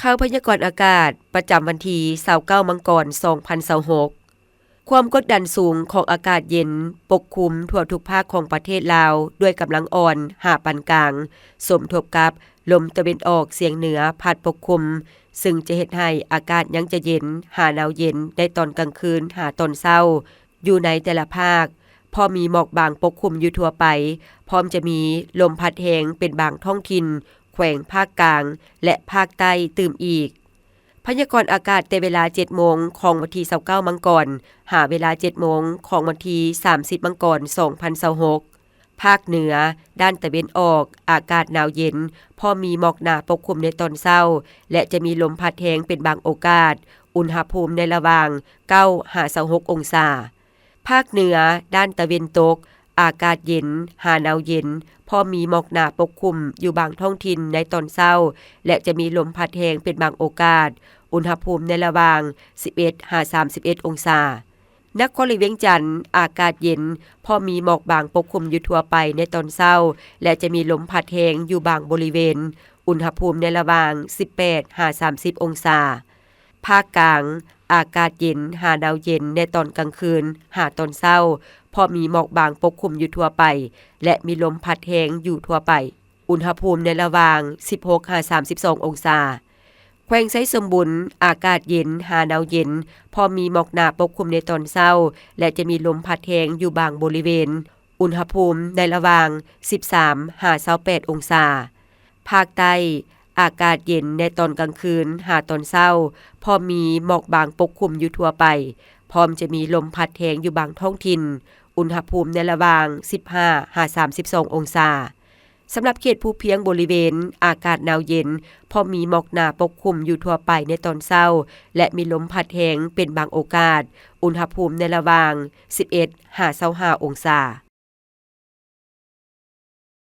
ຂ່າວພະຍາກອນອາກາດ ປະຈຳວັນທີຊາວເກົ້າ ມັງກອນ ສອງພັນຊາວຫົກ. ຄວາມກົດດັນສູງຂອງອາກາດເຢັນປົກຄຸມທົ່ວທຸກພາກຂອງປະເທດລາວ ດ້ວຍກຳລັງອ່ອນຫາປານກາງ, ສົມທົບກັບລົມຕາເວັນອອກສຽງເໜືອພັດປົກຄຸມ, ຊຶ່ງຈະເຮັດໃຫ້ອາກາດຍັງຈະເຢັນຫາໜາວເຢັນໃນຕອນກາງຄືນຫາຕອນເຊົ້າ ຢູ່ໃນແຕ່ລະພາກ, ພ້ອມມີໝອກບາງປົກຄຸມຢູ່ທົ່ວໄປ, ພ້ອມຈະມີລົມພັດແຮງເປັນບາງທ້ອງຖິ່ນ ແຂວງພາກກາງ ແລະ ພາກໃຕ້ຕື່ມອີກ. ພະຍາກອນອາກາດແຕ່ເວລາເຈັດໂມງຂອງວັນທີຊາວເກົ້າ ມັງກອນ ຫາເວລາເຈັດໂມງຂອງວັນທີສາມສິບ ມັງກອນ ສອງພັນຊາວຫົກ. ພາກເໜືອ, ດ້ານຕາເວັນອອກ, ອາກາດໜາວເຢັນ, ພ້ອມມີໝອກໜາປົກຄຸມໃນຕອນເຊົ້າ ແລະ ຈະມີລົມພັດແຮງເປັນບາງໂອກາດ, ອຸນຫະພູມໃນລະຫວ່າງ ເກົ້າ ຫາ ຊາວຫົກ ອົງສາ. ພາກເໜືອ, ດ້ານຕາເວັນຕົກ, ອາກາດເຢັນ ຫາໜາວເຢັນ, ພ້ອມມີໝອກໜາປົກຄຸມຢູ່ບາງທ້ອງຖິ່ນໃນຕອນເຊົ້າ ແລະ ຈະມີລົມພັດແຮງເປັນບາງໂອກາດ, ອຸນຫະພູມໃນລະຫວ່າງ ສິບເອັດ ຫາ ສາມສິບເອັດ ອົງສາ. ນະຄອນຫຼວງວຽງຈັນ, ອາກາດເຢັນ, ພ້ອມມີໝອກບາງປົກຄຸມຢູ່ທົ່ວໄປໃນຕອນເຊົ້າ ແລະ ຈະມີລົມພັດແຮງຢູ່ບາງບໍລິເວນ, ອຸນຫະພູມໃນລະຫວ່າງ ສິບແປດ ຫາ ສາມສິບ ອົງສາ. ພາກກາງ, ອາກາດເຢັນ ຫາໜາວເຢັນໃນຕອນກາງຄືນ ຫາຕອນເຊົ້າ, ພໍມີໝອກບາງປົກຄຸມຢູ່ທົ່ວໄປ ແລະ ມີລົມພັດແຮງຢູ່ທົ່ວໄປ, ອຸນຫະພູມໃນລະຫວ່າງ ສິບຫົກ ຫາ ສາມສິບສອງ ອົງສາ. ແຂວງໄຊສົມບູນ, ອາກາດເຢັນ ຫາໜາວເຢັນ, ພໍມີໝອກໜາປົກຄຸມໃນຕອນເຊົ້າ ແລະ ຈະມີລົມພັດແຮງຢູ່ບາງບໍລິເວນ, ອຸນຫະພູມໃນລະຫວ່າງ ສິບສາມ ຫາ ຊາວແປດ ອົງສາ. ພາກໃຕ້, ອາກາດເຢັນໃນຕອນກາງຄືນ ຫາຕອນເຊົ້າ, ພໍມີໝອກບາງປົກຄຸມຢູ່ທົ່ວໄປ, ພ້ອມຈະມີລົມພັດແຮງຢູ່ບາງທ້ອງຖິ່ນ, ອຸນຫະພູມໃນລະຫວ່າງ ສິບຫ້າ ຫາ ສາມສິບສອງ ອົງສາ. ສຳລັບເຂດພູພຽງບໍລິເວນ, ອາກາດໜາວເຢັນ, ພໍມີໝອກໜາປົກຄຸມຢູ່ທົ່ວໄປໃນຕອນເຊົ້າ ແລະ ມີລົມພັດແຮງເປັນບາງໂອກາດ, ອຸນຫະພູມໃນລະຫວ່າງ ສິບເອັດ ຫາ ຊາວຫ້າ ອົງສາ.